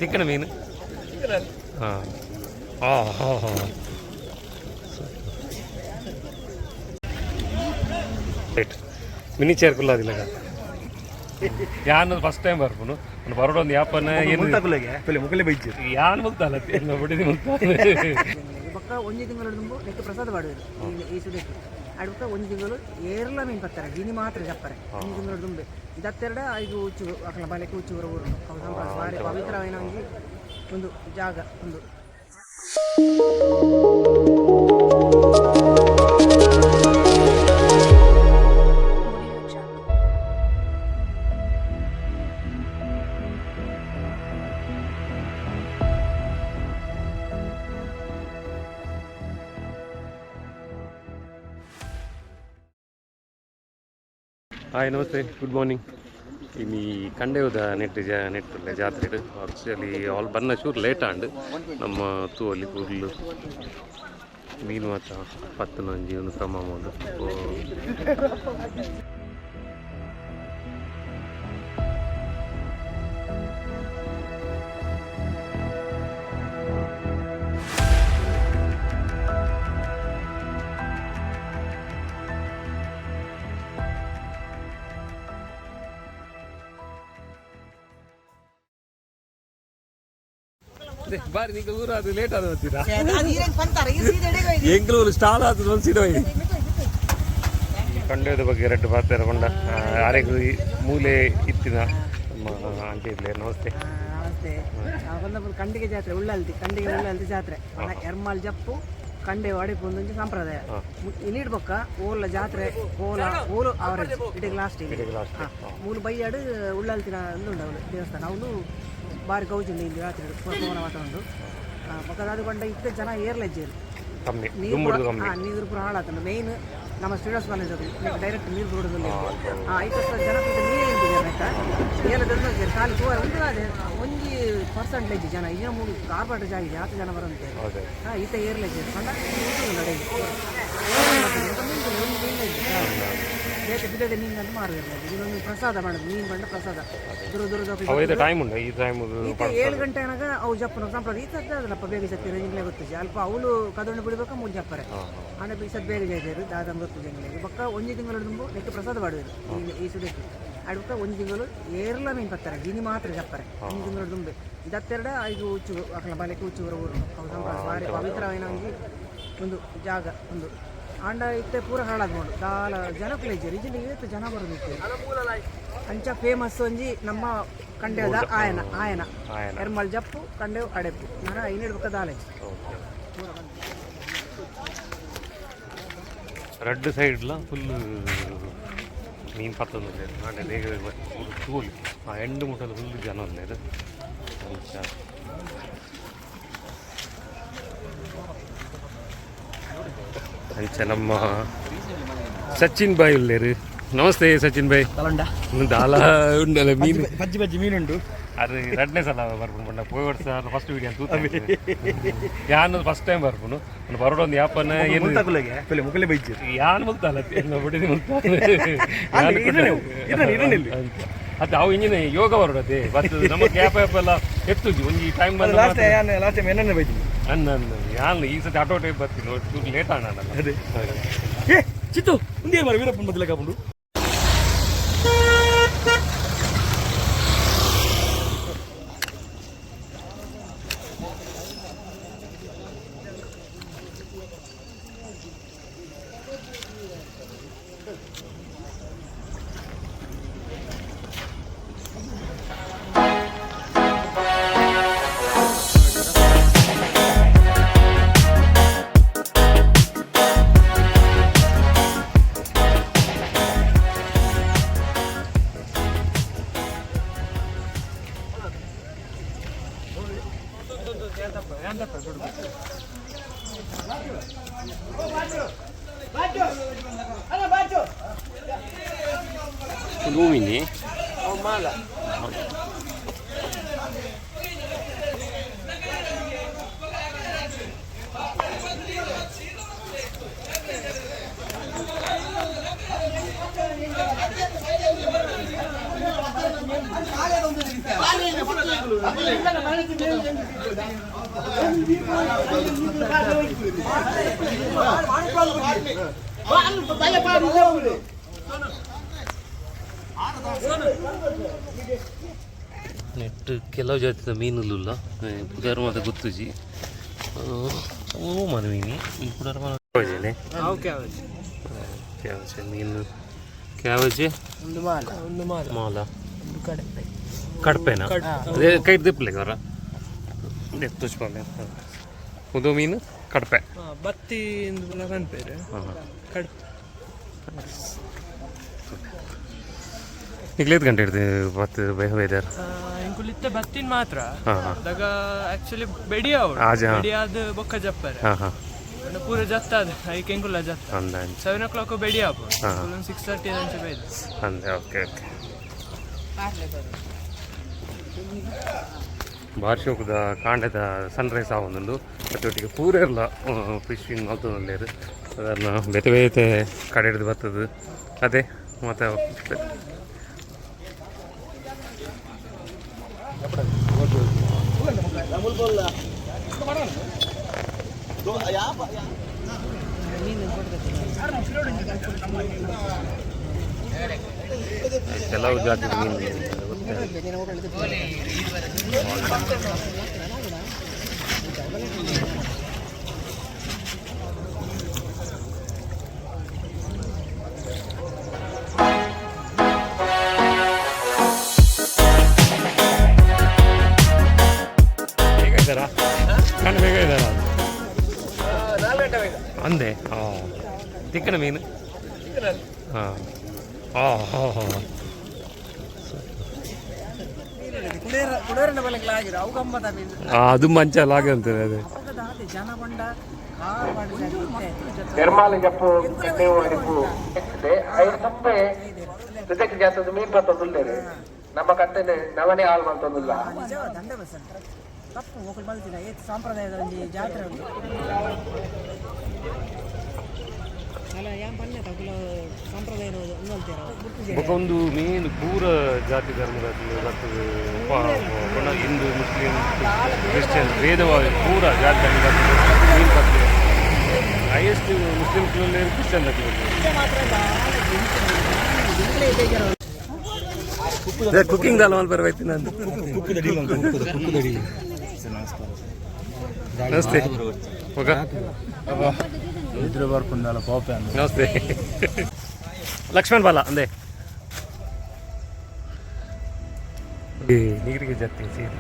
ತಿಕ್ಕಣ ಮೀನು. ಹಾಂ ಹಾಂ ಹಾಂ ಹಾಂ. ರೈಟ್, ಮಿನಿ ಚೇರ್ ಕುಲ್ಲಾದಿಲ್ಲ. ಯಾನ್ ಫಸ್ಟ್ ಟೈಮ್ ಬರ್ಪುನು. ಒಂದು ಬರೋಡೊಂದು ಯಾಪನ ಏನು ಮುಲ್ತಕುಲೆಗೆ ಮುಕಲೆ ಬೈಜ್. ಯಾನ್ ಮುಲ್ತಲ್ಲ, ಬಿಡಿದಿ ಮುಲ್ತ. ಬೊಕ್ಕ ಒಂಜಿ ತಿಂಗಳು ದುಂಬು ನೆಕ್ಕ್ ಪ್ರಸಾದ ಪಾಡುವೆರ್ ಈ ಸುದೆಕ್. ಅಡ್ಬೊಕ್ಕ ಒಂಜಿ ತಿಂಗಳು ಏರ್ಲ ಮೀನ್ ಪತ್ತಾರೆ, ಜಿನಿ ಮಾತ್ರ ಜಪ್ಪರೆ. ಒಂಜಿ ತಿಂಗಳು ದುಂಬೆ ದತ್ತೆರಡ ಐದು ಉಚ್ಚು ಅಕಲ ಬಾಲೆಕ್ ಉಚ್ಚು ಊರು ಊರು ಅವು ಸಂಪ್ರದಾಯ ಬಾರಿ ಪವಿತ್ರವಾಯಿನ ಒಂಜಿ ಒಂದು ಜಾಗ ಒಂದು. Audio Jungle. Hi, namaste, good morning. ಇನಿ ಕಂಡೇವುದ ನೆಟ್ ಜ ನೆಟ್ ಜಾತ್ರೆ. ಆಕ್ಚುಲಿ ಆಲ್ ಬನ್ನ ಚೂರು ಲೇಟ್ ಆಂಡ್. ನಮ್ಮ ತೂವಲ್ಲಿ ಕೂರ್ಲು ಮೀನು ಮಾತ ಪತ್ತನ ಒಂಜಿ ಒಂದು ಕ್ರಮ ಉಂಡು. ಬಾರಿ ನಿಂಗೆ ಊರು ಅದು ಲೇಟ್ ಆದ ಬರ್ತೀರಾ. ಎಂಗ್ಳೂರು ಸ್ಟಾಲ್ ಆದ ಒಂದು ಸೀದಾ. ಕಂಡೇದ ಬಗ್ಗೆ ಎರಡು ಪಾತ್ರ ಕೊಂಡ ಆರೆಗ್ ಮೂಲೆ ಇತ್ತಿನ ನಮ್ಮ ಆಂಟಿ ಇರ್ಲಿ. ನಮಸ್ತೆ. ನಮಸ್ತೆ. ನಾವು ಖಂಡಿಗೆ ಜಾತ್ರೆ, ಉಳ್ಳಾಲ್ತಿ ಖಂಡಿಗೆ ಉಳ್ಳಾಲ್ತಿ ಜಾತ್ರೆ. ಎರ್ಮಾಲ್ ಜಪ್ಪು ಕಂಡೆ ಒಡಿಪು ಒಂದೊಂಜಿ ಸಂಪ್ರದಾಯ. ಇನಿಡ್ ಬೊಕ್ಕ ಓಲ ಜಾತ್ರೆ ಕೋಲ ಓಲು ಅವರೇಜ್ ಇಡೀ ಲಾಸ್ಟ್ ಇಲ್ಲಿ. ಲಾಸ್ಟ್. ಮೂಲು ಬೈಯಾಡು ಉಳ್ಳಾಲ್ತಿನ ಉಂಡು ಅವಳು ದೇವಸ್ಥಾನ. ಅವಳು ಬಾರಿ ಗೌಜುಂಡು ಇಲ್ಲಿ ರಾತ್ರಿ ಪೋನ ಮಾತ ಉಂಡು. ಬೊಕ್ಕ ಅದು ಪಂಡ ಇತ್ತೆ ಜನ ಏರ್ಲೆಜ್ಜೇರು. ಕಮ್ಮಿ. ನೀರು ದುಂಬುಡ್ದು ಕಮ್ಮಿ. ನೀರು ಪೂರ ಹಾಳಾತಂಡು. ಮೇಯ್ನ್ ನಮ್ಮ ಶ್ರೀನಿವಾಸ ಕಾಲೇಜ್ ಡೈರೆಕ್ಟ್ ನೀರು ಬಿಡೋದಿಲ್ಲ. ಐತಸ್ತ ಜನ ನೀರು ಇರ್ತಿದ್ದಾರೆ. ಏಲ ದೊಡ್ಡ ಖಾಲಿ ತೂವರೆ ಒಂದು ಅದೇ ಒಂಜಿ ಪರ್ಸೆಂಟೇಜ್ ಜನ ಈಗ ಮೂರು ಕಾರ್ಪಾಟ ಜಾಗ ಆತ ಜನ ಬರಂತೆ. ಹೌದು. ಈತ ಏರ್ಲೆಜ್ಜೇರು ಪಂಡ ನಡೆಯಿ ಬೇತೆ ಬಿಡದೆ ಮೀನು ಮಾರುವುದಿಲ್ಲ. ಇದೊಂದು ಪ್ರಸಾದ ಮಾಡೋದು, ಮೀನು ಬಂಡ ಪ್ರಸಾದ ದೂರ ದೂರದ. ಅವ ಟೈಮ್ ಉಂಡು ಈ ಟೈಮ್. ಈತ 7 ಗಂಟೆ ಅನಾಗ ಅವು ಜಪ್ಪನ ಸಂಪ್ರದಾಯ. ಈತ ಅದಲ್ಲಪ್ಪ ಬೇಗ ಸತ್ತಿರ ಇಂಗ್ಲೇ ಗೊತ್ತಿಜಿ. ಅಲ್ಪ ಅವಳು ಕದೊಂಡು ಬಿಡಬೇಕ ಮೂರು ಜಪ್ಪರೆ ಆಂಡ ಬೀಸದ್ ಬೇಗ ಜಾಯ್ತೇರು ದಾದ ಗೊತ್ತು ಜಂಗ್ಲಿಗೆ. ಬೊಕ್ಕ ಒಂಜಿ ತಿಂಗಳು ದುಂಬು ನೆಕ್ಕ್ ಪ್ರಸಾದ ಪಾಡುವೆರ್ ಈ ಸುದೆಕ್. ಅಡ್ಬೊಕ್ಕ ಒಂಜಿ ತಿಂಗಳು ಏರ್ಲ ಮೀನ್ ಪತ್ತಾರೆ, ಜಿನಿ ಮಾತ್ರ ಜಪ್ಪರೆ. ಒಂಜಿ ತಿಂಗಳು ದುಂಬೆ ದತ್ತೆರಡ ಐದು ಉಚ್ಚು ಅಕಲ ಬಾಲೆಕ್ ಉಚ್ಚು ಊರು ಊರು ಅವು ಸಂಪ್ರದಾಯ ಬಾರಿ ಪವಿತ್ರವಾಯಿನ ಒಂಜಿ ಒಂದು ಜಾಗ ಒಂದು. ಆಂಡ ಇತ್ತೆ ಪೂರ ಹಾಳಾದ್ ನೋಡು. ದಾಲ ಜನಕುಲು ಇಜ್ಜೆರ್ ಇಜ್ಜಿಂಡ ಏತ್ ಜನ ಬರೋದಿತ್ತು. ಅಂಚ ಫೇಮಸ್ ಒಂಜಿ ನಮ್ಮ ಕಂಡೇವದ ಆಯನ ಆಯನ. ಆಯನ. ಎರ್ಮಲ್ ಜಪ್ಪು ಕಂಡೇವು ಅಡೆಪು ನರ ಐನೇಡು ಬೊಕ್ಕ ದಾಲೆ. ರಡ್ಡ್ ಸೈಡ್ಲ ಫುಲ್ ಮೀನು ಪತ್ತೊಂದು ಆಂಡ ತೂಲಿ ಆ ಎಂಡ್ ಮುಟ್ಟಲು ಫುಲ್ ಜನ ಉಲ್ಲೆರ್ ಅಂಚ. ಅಂಚ ನಮ್ಮ ಸಚಿನ್ ಬಾಯ್ ಉಲ್ಲೇರು. ನಮಸ್ತೆ ಸಚಿನ್ ಬಾಯ್. ತಲಂಡ. ದಾಲ ಉಂಡಲ್ಲ ಮೀನು? ಬಜ್ಜಿ ಬಜ್ಜಿ ಮೀನುಂಡು. ಅದು ಎರಡನೇ ಸಲ ಬರ್ಪುನು ಪಂಡ ಪೋಯಿ ವರ್ಷ ಫಸ್ಟ್ ವೀಡಿಯೋ ತೂತೆ. ಯಾನ್ ಫಸ್ಟ್ ಟೈಮ್ ಬರ್ಪುನು. ಒಂದು ಬರೋಡೊಂದು ಯಾಪನ ಏನು ಮುಲ್ತಕುಲೆಗೆ ಮುಕಲೆ ಬೈಜ್. ಯಾನ್ ಮುಲ್ತಲ್ಲ, ಬಿಡಿದಿ ಮುಲ್ತ. ಇರನೆ. ಅದು ಅವು ಇಂಜಿನ ಯೋಗ ಬರೋಡತೆ ಬರ್ತದೆ. ನಮ್ಮ ಗ್ಯಾಪ್ ಆ್ಯಪ್ ಎಲ್ಲ ಎತ್ತುಜಿ ಒಂಜಿ ಟೈಮ್ ಬಂದ. ಲಾಸ್ಟ್ ಯಾನ್ ಲಾಸ್ಟ್ ಟೈಮ್ ಎನ್ನ ಬೈಜಿ. ಅನ್ನ ಯಾನ್ ಈ ಸತಿ ಆಟೋ ಟೈಪ್ ಬರ್ತೀನಿ, ಚೂರು ಲೇಟ್ ಆಣ. ಅದೇ. ಏ ಚಿತ್ತು ಉಂದೇ ಮಾರ ವೀರಪ್ಪನ ಬದಲ ಕಾಪುಂಡು. ಭೂಮಿನಿ. ನೆಟ್ ಕೆಲವು ಜಾತಿದ ಮೀನುಲುಲ್ಲ ಪುದರ್ ಮಾತ ಗೊತ್ತುಜಿ. ಓ ಮನ ಮೀನಿ ಈ ಪುದರ್ ಮಾತ. ಓಕೆ. ಕ್ಯಾವಜೆ ಮೀನು ಕ್ಯಾವಜೆ. ಒಂದು ಮಾಲ, ಒಂದು ಮಾಲ. ಮಾಲ. ಒಂದು ಕಡಪೆ. ಕಡಪೆನಾ? ಅದೇ ಕೈಟ್ ದಿಪ್ಪಲೆ ಅವರ ದೆತ್ತುಚ್ಪಾಲೆ. ಉಂದು ಮೀನು ಕಡಪೆ. ಬತ್ತಿ ಪನ್ಪೇರು. ಹಾಂ. ಕಡಪೆ. ನಿಗ್ಲೇತ್ ಗಂಟೆ ಇಡ್ದು ಬತ್ತು ವೆದರ್? ಇಂಕುಲಿತ್ತೆ ಬತ್ತಿನ ಮಾತ್ರ. ಹಾಂ ಹಾಂ ದಾಗ ಆಕ್ಚುಲಿ ಬೆಡಿ ಅವಳು. ಆಜ, ಹಾ. ಬೆಡಿ ಆದ್ ಬೊಕ್ಕ ಜಪ್ಪರೆ. ಹಾಂ ಹಾಂ ಅಂಡ ಪೂರ ಜತ್ತ ಅದ ಐಕೆ ಎಂಕುಲ ಜತ್ತ. ಅಂದ. 7 ಓ ಕ್ಲಾಕ್ ಬೆಡಿ ಆಪು. ಹಾ. 6:30 ಅಂಚೆ ಬೈದು. ಅಂದೆ, ಓಕೆ ಓಕೆ. ಬಾರಿ ಶೋಕುದ ಕಾಂಡೆದ ಸನ್ರೈಸ್ ಆವೊಂದುಂಡು. ಅತ್ತೊಟ್ಟಿಗೆ ಪೂರ ಇರ್ಲ ಫಿಶಿಂಗ್ ಮಲ್ತೊಂದುಲ್ಲೆರ್. ಸಾಧಾರಣ ಬೇತೆ ಬೇತೆ ಕಡೆ ಹಿಡ್ದು ಬರ್ತದೆ. ಅದೇ ಮತ್ತೆ. ಕೆಲವು ಜಾತಿ ಮೀನು ಗೊತ್ತೇ. ಬೇಗ ಇದ್ದಾರಾ? ಕಣ್ಣು ಬೇಗ ಇದ್ದಾರಾ? ಅಂದೆ ಹಾಂ ತಿಕ್ಕನ ಮೀನು. ಹಾಂ ಹಾಂ ಹಾಂ ಹಾಂ ಕುಡೇರ ಕುಡೇರನ ಬಲಕ್ಕೆ ಆಗಿರೋ ಅವು ಗಮ್ಮದ ಮೀನು. ಅದು ಮಂಚ ಅಂತಾರೆ ಅದೇ. ಅಪಗದ ಅದೇ ಜನ ಬಂಡ ಕಾರ್ ಮಾಡಿ. ನಿರ್ಮಾಲ ಜಪ್ಪು ಒಡಿಪು ಐದು ಜೊತೆಗೆ ಜಾತದ ಮೀನ್ ಬರ್ತದುಲ್ಲೇರು ನಮ್ಮ ಕಟ್ಟೆನೆ ನವನೇ ಹಾಳು ಮಾಡ್ತದಿಲ್ಲ. ನಿಜ ದಂಡ ಬಸ್ ತಪ್ಪು ಹೋಗಲು ಮಲ್ತಿನ ಏತ್ ಸಂಪ್ರದಾಯದ ಒಂಜಿ ಜಾತ್ರೆ ಉಂಟು ಅಲ್ಲ ಯಾನ್ ಪನ್ನೆ ತಗುಲ ಸಂಪ್ರದಾಯದ ಒಂದು ಅಲ್ತೀರ. ಬೊಕ ಒಂದು ಮೇನ್ ಪೂರ ಜಾತಿ ಧರ್ಮದ ಬರ್ತದೆ. ಹಿಂದೂ, ಮುಸ್ಲಿಂ, ಕ್ರಿಶ್ಚಿಯನ್ ಭೇದವಾಗಿ ಪೂರ ಜಾತಿ ಧರ್ಮ ಬರ್ತದೆ. ಮೀನು ಬರ್ತದೆ. Highest Muslim Christian. Cooking dal ಮಲ್ಪರ ಬೈತಿ ನಾನು. ನಮಸ್ತೆ ಮಗ. ನಮಸ್ತೆ. ಲಕ್ಷ್ಮಣ್ ಬಾಲ ಅಂದೆ ನೀರಿಗೆ ಜಾತಿ ಸೀರೆ.